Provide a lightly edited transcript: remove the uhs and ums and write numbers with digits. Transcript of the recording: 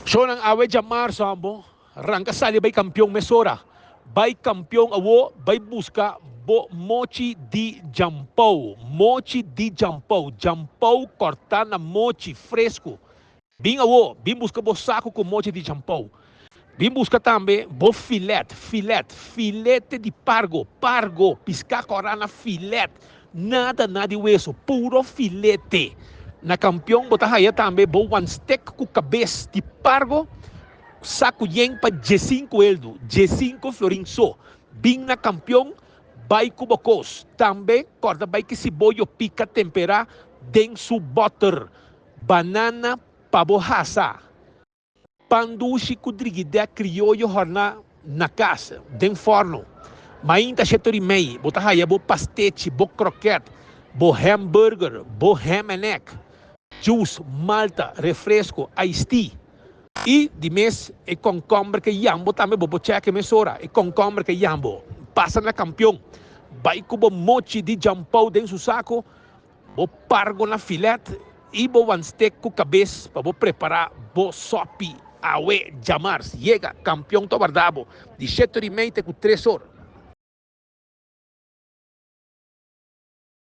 Shownan awe djamarso ambo ranka sali bai kampion mesora. Bai kampion awo bai buska bo mochi di djampou. Mochi di djampou. Djampou kòrtá na mochi fresku. Bin awo bin buska bo saku ku mochi di djampou. Bin buska tambe bo filet, filet, filete di pargo, pargo, piská kòrá na filet. Nada na di weso, puro filete. Na Kampion bo ta haya tambe bo wanstek ku kabes di pargo, saku yen pa diesinku eldu, diesinku florin so. Bin na Kampion, bai ku bo kos. Tambe kòrda bai ki siboyo pika temperá den su bòter. Banana pa bo hasa. Pan dushi ku drigidè krioyo hòrná na kas, den fòrnu. Mainta shetor i mei bo ta haya bo pastechi, bo krokèt, bo hamburger, bo ham and egg, juice, malta, refresko, iced tea. I di mes e kònkòmber ke yambo tambe bo por chèk e mesora, e kònkòmber ke yambo. Pasa na Kampion, bai ku bo mochi di djampou den su sako. Bo pargo na filet i bo wanstek ku kabes pa bo prepará bo sòpi awe djamars. Yega, kampion ta warda bo di shete or i mei te ku tres or.